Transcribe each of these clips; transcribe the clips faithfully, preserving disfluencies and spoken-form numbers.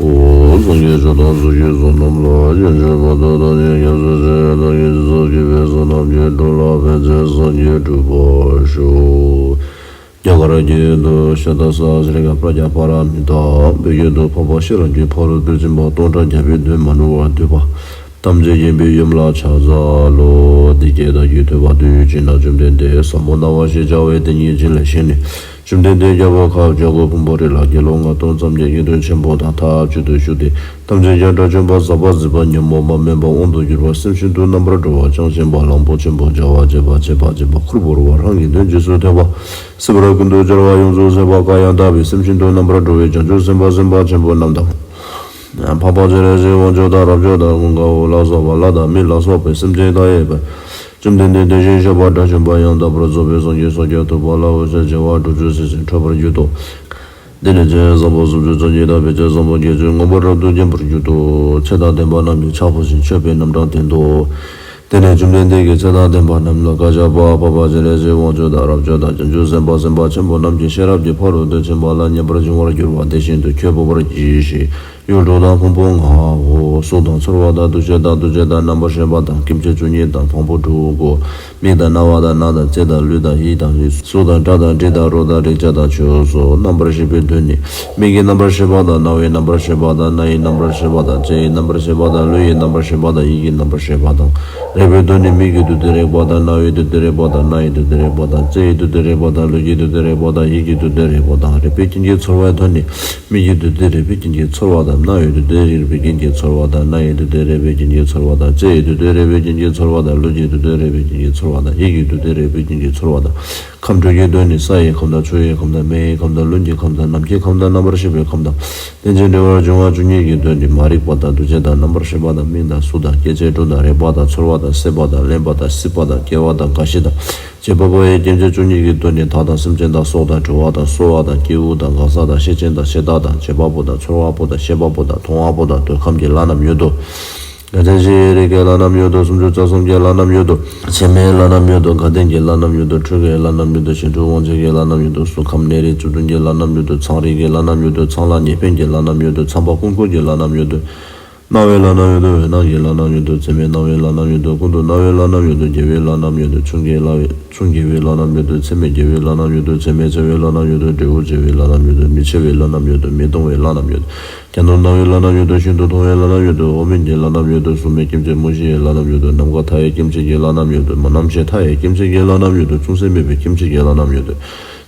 ཨོ། སངས་རྒྱས་ཆོས་དང་ཚོགས་ཀྱི་བསོད་ནམས་ལ། རྗེས་འཇུག་མ་ཐོབ་ཐམས་ཅད་སྐྱབས་སུ་མཆི། བདག་གིས་ཚེ་ཚོགས་ཀྱི་བསོད་ནམས་ཀྱིས། འགྲོ་ལ་ཕན་ཕྱིར་སངས་རྒྱས་འགྲུབ་པར་ཤོག་རྒྱ་གར་གྱི་ཡུལ་དུ་ཤ་ཏ་ས་ཤྲི་ཀ་པྲཛྙཱ་པཱ་ར་མི་ཏཱ། བོད་ཡུལ་དུ་འཕགས་པ་ཤེས་རབ་ཀྱི་ཕ་རོལ་ཏུ་ཕྱིན་པ་སྟོང་ཕྲག་བརྒྱ་པའི་དོན་མ་འགྲུབ་པར་སྡོད་པ་ཐམས་ཅད་མཁྱེན་པའི་ཡུམ་ལ་ཕྱག་འཚལ་ལོ། འདི་སྐད་བདག་གིས་ཐོས་པ་དུས་གཅིག་ན། བཅོམ་ལྡན་འདས་ཟབ་མོ་སྣང་བ་ཞེས་བྱ་བའི་དེ་ཉིད་བྱིན་ལེན་བྱས་ནས། བཅོམ་ལྡན་འདས་རྒྱལ་པོ་ཁབ་བརྒྱ་གི་ཕུང་པོ་རི་ལ་དགེ་སློང་ལྔ་སྟོང་ཙམ་གྱི་དགེ་འདུན་ཆེན་པོ་དང་ཐབས་གཅིག་ཏུ་བཞུགས་ཏེ། ཐམས་ཅད་ཀྱང་དགྲ་བཅོམ་པ། ཟག་པ་ཟད་པ། ཉོན་མོངས་པ་མེད་པ། དབང་དུ་གྱུར་པ། སེམས་ཤིན་ཏུ་རྣམ་པར་གྲོལ་བ། བྱང་ཆེན་པ། གླང་པོ་ཆེན་པོ། བྱ་བ་བྱེད་པ། བྱེད་པ་བྱེད་པ། ཁུར་བོར་བ། རང་གི་དོན་རྗེས་སུ་ཐེག་པ། སྲིད་པར་ཀུན་ཏུ་སྦྱོར་བ་ཡོངས་སུ་ཟད་པ། གང་ཡང་དག་པའི་སེམས་ཤིན་ཏུ་རྣམ་པར་གྲོལ་བའི་བྱང་ཆུབ་སེམས་དཔའ་སེམས་དཔའ་ཆེན་པོ་རྣམས་དང་། འཕགས་པ་སྤྱན་རས་གཟིགས་དབང་ཕྱུག་དང་། རབ་འབྱོར་དང་། ཀུན་དགའ་བོ་ལ་སོགས་པ་ལྷ་དང་མི་ལ་སོགས་པའི་སེམས་ཅན་མཐའ་ཡས་པ། བཅོམ་ལྡན་འདས་དེ་བཞིན་གཤེགས་པ་དགྲ་བཅོམ་པ་ཡང་དག་པར་རྫོགས་པའི་སངས་རྒྱས་སོ་བརྒྱད་ཐུབ་པ་ལ་འོད་ཟེར་བྱེ་བ་དྲུག་ཅུ་སིལ་ཞིང་འཕྲོས་པར་གྱུར་ཏོ། དེ་ནས་ཆོས་དབྱིངས་བཟང་པོ་སུམ་ཅུ་རྩ་གཉིས་དང་བེར་ཆེན་བཟང་པོ་བརྒྱད་ཅུས་མངོན་པར་བརྗོད་དུ་བརྒྱན་པར་གྱུར་ཏོ། ཚེ་དང་ལྡན་པ་རྣམས་ཀྱིས་ཕྱག་ཕུལ་ཞིང་མཆོད་པའི་རྣམ་གྲངས་བསྟན་ཏོ། དེ་ནས་བཅོམ་ལྡན་འདས་ཀྱིས་ཚེ་དང་ལྡན་པ་རྣམས་ལ་བཀའ་སྩལ་པ། འཕགས་པ་སྤྱན་རས་གཟིགས་དབང་ཕྱུག་དང་། རབ་འབྱོར་དང་། བྱང་ཆུབ་སེམས་དཔའ་སེམས་དཔའ་ཆེན་པོ་རྣམས་ཀྱིས་ཤེས་རབ་ཀྱི་ཕ་རོལ་ཏུ་ཕྱིན་པ་ལ་མཉམ་པར་འབྱུང་བར་འགྱུར་བ་དེ་བཞིན་དུ་ཁྱོད་འབོད་པར་གྱིས་ཤིག་ཡུལ་དྲུག་དང་ཕུང་པོ་ལྔའོ། གཟུགས་དང་ཚོར་བ་དང་། འདུ་ཤེས་དང་། འདུ་བྱེད་དང་། རྣམ་པར་ཤེས་པ་དང་། སྐྱེ་མཆེད་བཅུ་གཉིས་དང་། ཕུང་པོ་དྲུག་གོ། མིག་དང་། རྣ་བ་དང་། སྣ་དང་། ལྕེ་དང་། ལུས་དང་། ཡིད་དང་། གཟུགས་དང་། སྒྲ་དང་། དྲི་དང་། རོ་དང་། རེག་བྱ་དང་། ཆོས་སོ། རྣམ་པར་ཤེས་པའི་དོན་ནི། མིག་གི་རྣམ་པར་ཤེས་པ་དང་། རྣ་བའི་རྣམ་པར་ཤེས་པ་དང་། སྣ་ཡི་རྣམ་པར་ཤེས་པ་དང་། ལྕེ་ཡི་རྣམ་པར་ཤེས་པ་དང་། ལུས་ཡི་རྣམ་པར་ཤེས་པ་དང་། ཡིད་ཀྱི་རྣམ་པར་ཤེས་པ་དང་། རེག་པའི་དོན་ནི། མིག་གི་འདུས་ཏེ་རེག་པ་དང་། རྣ་བའི་འདུས་ཏེ་རེག་པ་དང་། སྣ་ཡི་འདུས་ཏེ་རེག་པ་དང་། ལྕེ་ཡི་འདུས་ཏེ་རེག་པ་དང་། ལུས་ཀྱི་འདུས་ཏེ་རེག་པ་དང་། ཡིད་ཀྱི་འདུས་ཏེ་རེག་པ་དང་། རེག་པའི་རྐྱེན་གྱིས་ཚོར་བའི་དོན་ནི། མིག་གི་འདུས་ཏེ་རེག་པའི་རྐྱེན་གྱིས་ཚོར་བ་དང་། རྣ་བའི་འདུས་ཏེ་རེག་པའི་རྐྱེན་གྱིས་ཚོར་བ་དང་། སྣ་ཡི་འདུས་ཏེ་རེག་པའི་རྐྱེན་གྱིས་ཚོར་བ་དང་། ལྕེ་ཡི་འདུས་ཏེ་རེག་པའི་རྐྱེན་གྱིས་ཚོར་བ་དང་། ལུས་ཀྱི་འདུས་ཏེ་རེག་པའི་རྐྱེན་གྱིས་ཚོར་བ་དང་། ཡིད་ཀྱི་འདུས་ཏེ་རེག་པའི་རྐྱེན་གྱིས་ཚོར་བ་དང་། ཁམས་དྲུག་གི་དོན་ནི། ས་ཡི་ཁམས་དང་། ཆུ་ཡི་ཁམས་དང་། མེ་ཡི་ཁམས་དང་། རླུང་གི་ཁམས་དང་། ནམ་མཁའི་ཁམས་དང་། རྣམ་པར་ཤེས་པའི་ཁམས་དང་། རྟེན་ཅིང་འབྲེལ་བར་འབྱུང་བ་བཅུ་གཉིས་ཀྱི་དོན་ནི། མ་རིག་པ་དང་། འདུ་བྱེད་དང་། རྣམ་པར་ཤེས་པ་དང་། མིང་དང་། གཟུགས་དང་། སྐྱེ་མཆེད་དྲུག་དང་། རེག་པ་དང་། ཚོར་བ་དང་། སྲེད་པ་དང་། ལེན་པ་དང་། སྲིད་པ་དང་། སྐྱེ་བ་དང་། རྒ་ཤི་དང་། བྱེད་པ་པོ་ཡི་སྐྱེ་མཆེད་བཅུ་གཉིས་ཀྱི་དོན་ནི། བདག་དང་། སེམས་ཅན་དང་། སྲོག་དང་། གྲོལ་བ་དང་། གསོ་བ་དང་། སྐྱེ་བོ་དང་། གང་ཟག་དང་། ཤེད་ཅན་དང་། ཤེས་བདག་དང་། བྱེད་པ་པོ་དང་། ཚོར་བ་པོ་དང་། ཤེས་པ་པོ་དང་། མཐོང་བ་པོ་དང་། འདོད་ཁམས་ཀྱི་ལྷ་རྣམས་ཡོད་དོ། བརྒྱ་བྱིན་བཞི་ཡི་རིགས་ཀྱི་ལྷ་རྣམས་ཡོད་དོ། སུམ་ཅུ་རྩ་གསུམ་གྱི་ལྷ་རྣམས་ཡོད་དོ། ཕྱེ་མའི་ལྷ་རྣམས་ཡོད་དོ། དགའ་ལྡན་གྱི་ལྷ་རྣམས་ཡོད་དོ། འཁྲུལ་བའི་ལྷ་རྣམས་ཡོད་དོ། ཞི་ཁྲོ་དབང་བྱེད་ཀྱི་ལྷ་རྣམས་ཡོད་དོ། གཟུགས་ཁམས་གནས་རིགས་བཅུ་བདུན་གྱི་ལྷ་རྣམས་ཡོད་དོ། ཚངས་རིས་ཀྱི་ལྷ་རྣམས་ཡོད་དོ། ཚངས་ལ་ཉེ་ཕན་གྱི་ལྷ་རྣམས་ཡོད་དོ། ཚངས་པ་ཀུན་འཁོར་གྱི་ལྷ་རྣམས་ཡོད་དོ། སྣང་བའི་ལྷ་རྣམས་ཡོད་དོ། འོད་སྣང་གི་ལྷ་རྣམས་ཡོད་དོ། ཚད་མེད་སྣང་བའི་ལྷ་རྣམས་ཡོད་དོ། ཀུན་ཏུ་སྣང་བའི་ལྷ་རྣམས་ཡོད་དོ། དགེ་བའི་ལྷ་རྣམས་ཡོད་དོ། མཚུན་དགེ་ལྷ་མཚུན་དགེ་བའི་ལྷ་རྣམས་ཡོད་དོ། ཚད་མེད་དགེ་བའི་ལྷ་རྣམས་ཡོད་དོ། ཚད་མེད་ཆེ་བའི་ལྷ་རྣམས་ཡོད་དོ། འབྲས་བུ་ཆེ་བའི་ལྷ་རྣམས་ཡོད་དོ། མི་ཆེ་བའི་ལྷ་རྣམས་ཡོད་དོ། མི་གཏོང་བའི་ལྷ་རྣམས་ཡོད་དོ། གྱ་ནོམ་སྣང་བའི་ལྷ་རྣམས་ཡོད་དོ། ཤིན་ཏུ་མཐོང་བའི་ལྷ་རྣམས་ཡོད་དོ། འོག་མིན་གྱི་ལྷ་རྣམས་ཡོད་དོ། གཟུགས་མེད་སྐྱེ་མཆེད་མུ་བཞིའི་ལྷ་རྣམས་ཡོད་དོ། ནམ་མཁའ་མཐའ་ཡས་སྐྱེ་མཆེད་ཀྱི་ལྷ་རྣམས་ཡོད་དོ། རྣམ་ཤེས་མཐའ་ཡས་སྐྱེ་མཆེད་ཀྱི་ལྷ་རྣམས་ཡོད་དོ། ཅུང་ཟད་མེད་པའི་སྐྱེ་མཆེད་ཀྱི་ལྷ་རྣམས་ཡོད་དོ།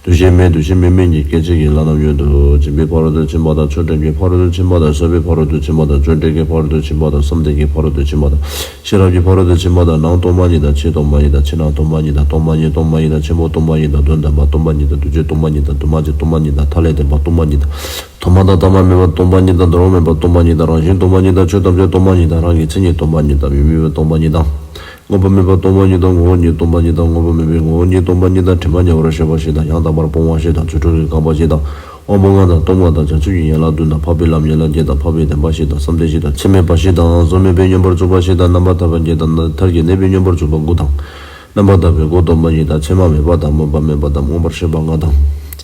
འདུ་ཤེས་མེད། འདུ་ཤེས་མེད་མིན་གྱི་སྐྱེ་མཆེད་ཀྱི་ལྷ་རྣམས་ཡོད་དོ། སྦྱིན་པའི་ཕ་རོལ་ཏུ་ཕྱིན་པ་དང་། ཆོས་སྒྲུབ་ཀྱི་ཕ་རོལ་ཏུ་ཕྱིན་པ་དང་། བཟོད་པའི་ཕ་རོལ་ཏུ་ཕྱིན་པ་དང་། བརྗོད་བྲལ་གྱི་ཕ་རོལ་ཏུ་ཕྱིན་པ་དང་། བསམ་གཏན་གྱི་ཕ་རོལ་ཏུ་ཕྱིན་པ་དང་། ཤེས་རབ་ཀྱི་ཕ་རོལ་ཏུ་ཕྱིན་པ་དང་། ནང་སྟོང་པ་ཉིད་དང་། ཕྱི་སྟོང་པ་ཉིད་དང་། ཕྱི་ནང་སྟོང་པ་ཉིད་དང་། སྟོང་པ་ཉིད་དང་། སྟོང་པ་ཉིད་དང་། ཆེན་པོ་སྟོང་པ་ཉིད་དང་། ཆེན་པོ་སྟོང་པ་ཉིད་དང་། དོན་དམ་པ་སྟོང་པ་ཉིད་དང་། འདུ་བྱེད་སྟོང་པ་ཉིད་དང་། འདུས་མ་བྱས་སྟོང་པ་ཉིད་དང་། མཐའ་ལས་འདས་པ་སྟོང་པ་ཉིད་དང་། ཐོག་མ་དང་ཐ་མ་མེད་པ་སྟོང་པ་ཉིད་དང་། འདོར་བ་མེད་པ་སྟོང་པ་ཉིད་དང་། རང་བཞིན་སྟོང་པ་ཉིད་དང་། རང་གི་མཚན་ཉིད་སྟོང་པ་ཉིད་དང་། མི་དམིགས་པ་སྟོང་པ་ཉིད་དང་། མངོན་པ་མེད་པ་སྟོང་པ་ཉིད་དང་། ངོ་བོ་ཉིད་སྟོང་པ་ཉིད་དང་། ངོ་བོ་མེད་པའི་ངོ་བོ་ཉིད་སྟོང་པ་ཉིད་དང་། དྲི་མ་ཉེ་བར་བཤད་པ་བཞི་དང་། ཡང་དག་པར་སྤོང་བ་བཞི་དང་། རྫུ་འཕྲུལ་གྱི་རྐང་པ་བཞི་དང་། དབང་པོ་ལྔ་དང་སྟོང་པ་དང་། བྱང་ཆུབ་ཀྱི་ཡན་ལག་བདུན་དང་། འཕགས་པའི་ལམ་ཡན་ལག་བརྒྱད་དང་། འཕགས་པའི་བདེན་པ་བཞི་དང་། བསམ་གཏན་བཞི་དང་། ཚད་མེད་པ་བཞི་དང་། གཟུགས་མེད་པའི་མངོན་པར་རྫོགས་པ་བཞི་དང་། རྣམ་པར་ཐར་པ་བརྒྱད་དང་། མཐར་གྱིས་གནས་པའི་མངོན་པར་རྫོགས་པ་དགུ་དང་། རྣམ་པར་དག་པའི་སྒོ་སྟོང་པ་ཉིད་དང་། མཚན་མ་མེད་པ་དང་། སྨོན་པ་མེད་པ་དང་། མངོན་པར་ཤེས་པ་ལྔ་དང་།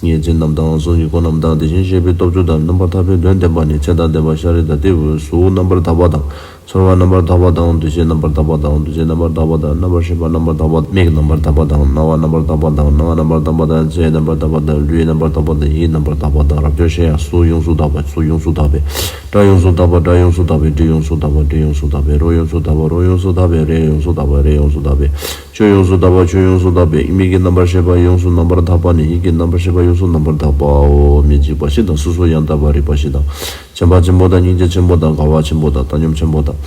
ངེས་འཛིན་རྣམས་དང་། གཟུངས་ཀྱི་སྐོར་རྣམས་དང་། དེ་བཞིན་གཤེགས་པའི་སྟོབས་བཅུ་དང་། རྣམ་པར་ཐར་པའི་དོན་བསྟན་པ་ནི། ཚེ་དང་ལྡན་པ་ཤཱ་ར་དྭ་ཏིའི་འོད། གཟུགས་རྣམ་པར་དག་པ་དང་། ཚོར་བ་རྣམ་པར་དག་པ་དང་། འདུ་ཤེས་རྣམ་པར་དག་པ་དང་། འདུ་བྱེད་རྣམ་པར་དག་པ་དང་། རྣམ་པར་ཤེས་པ་རྣམ་པར་དག་པ་དང་། མིག་རྣམ་པར་དག་པ་དང་། རྣ་བ་རྣམ་པར་དག་པ་དང་། སྣ་རྣམ་པར་དག་པ་དང་། ལྕེ་རྣམ་པར་དག་པ་དང་། ལུས་རྣམ་པར་དག་པ་དང་། ཡིད་རྣམ་པར་དག་པ་དང་། རབ་འབྱོར་གཞན་ཡང་། གཟུགས་ཡོངས་སུ་དག་པ། གཟུགས་ཡོངས་སུ་དག་པའི། སྒྲ་ཡོངས་སུ་དག་པ། སྒྲ་ཡོངས་སུ་དག་པའི། དྲི་ཡོངས་སུ་དག་པ། དྲི་ཡོངས་སུ་དག་པའི། རོ་ཡོངས་སུ་དག་པ། རོ་ཡོངས་སུ་དག་པའི། རེག་ཡོངས་སུ་དག་པ། རེག་ཡོངས་སུ་དག་པའི། ཆོས་ཡོངས་སུ་དག་པ། ཆོས་ཡོངས་སུ་དག་པའི། མིག་གི་རྣམ་པར་ཤེས་པ་ཡོངས་སུ་རྣམ་པར་དག་པ་ནི། ཡིད་ཀྱི་རྣམ་པར་ཤེས་པ་ཡོངས་སུ་རྣམ་པར་དག་པའོ། མི་འཇིགས་པ་བཞི་དང་། སོ་སོར་ཡང་དག་པར་རིག་པ་བཞི་དང་། བྱམས་པ་ཆེན་པོ་དང་། སྙིང་རྗེ་ཆེན་པོ་དང་། དགའ་བ་ཆེན་པོ་དང་། བཏང་སྙོམས་ཆེན་པོ་དང་།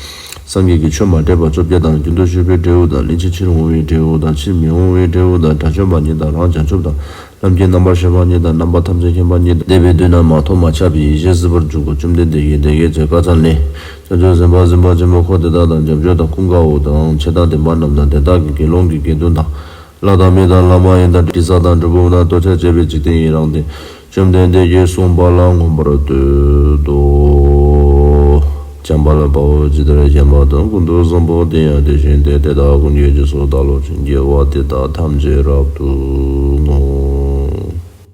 སངས་རྒྱས་ཀྱི་ཆོས་མ་འདྲེས་པ་བཅོ་བརྒྱད་དང་། རྒྱུན་དུ་ཞུགས་པའི་འབྲས་བུ་དང་། ལན་ཅིག་ཕྱིར་འོང་བའི་འབྲས་བུ་དང་། ཕྱིར་མི་འོང་བའི་འབྲས་བུ་དང་། དགྲ་བཅོམ་པ་ཉིད་དང་། རང་བྱང་ཆུབ་དང་། ལམ་གྱི་རྣམ་པར་ཤེས་པ་ཉིད་དང་། རྣམ་པ་ཐམས་ཅད་མཁྱེན་པ་ཉིད་དང་། འདས་པའི་དུས་ན་མ་ཐོབ་མ་ཁྱབ་པའི་ཡེ་ཤེས་གཟིགས་པར་འཇུག་གོ། བཅོམ་ལྡན་འདས་ཀྱིས་དེ་སྐད་ཅེས་བཀའ་སྩལ་ནས། བྱང་ཆུབ་སེམས་དཔའ་སེམས་དཔའ་ཆེན་པོ་འཁོར་དེ་དག་དང་། སྐྱབས་བཅོལ་དང་། ཀུན་དགའ་བོ་དང་། ཆེ་དང་ལྡན་པ་རྣམས་དང་། དེ་དག་གི་དགེ་སློང་གི་དགེ་འདུན་དང་། ལྷ་དང་མི་དང་ལྷ་མ་ཡིན་དང་། དྲི་ཟ་དང་གྲུལ་བུམ་དང་། ལྟོ་ཆས་བཅས་པའི་འཇིག་རྟེན་ཡི་རངས་ཏེ། བཅོམ་ལྡན་འདས་ཀྱིས་གསུངས་པ་ལ་མངོན་པར་བསྟོད་དོ། བྱམས་པ་ལ་དཔའ་བོས་ཇི་ལྟར་བྱམས་པ་དང་། ཀུན་ཏུ་བཟང་པོ་དེ་ཡང་དེ་བཞིན་ཏེ། དེ་དག་ཀུན་གྱི་རྗེས་སུ་བདག་སློབ་ཅིང་། དགེ་བ་འདི་དག་ཐམས་ཅད་རབ་ཏུ་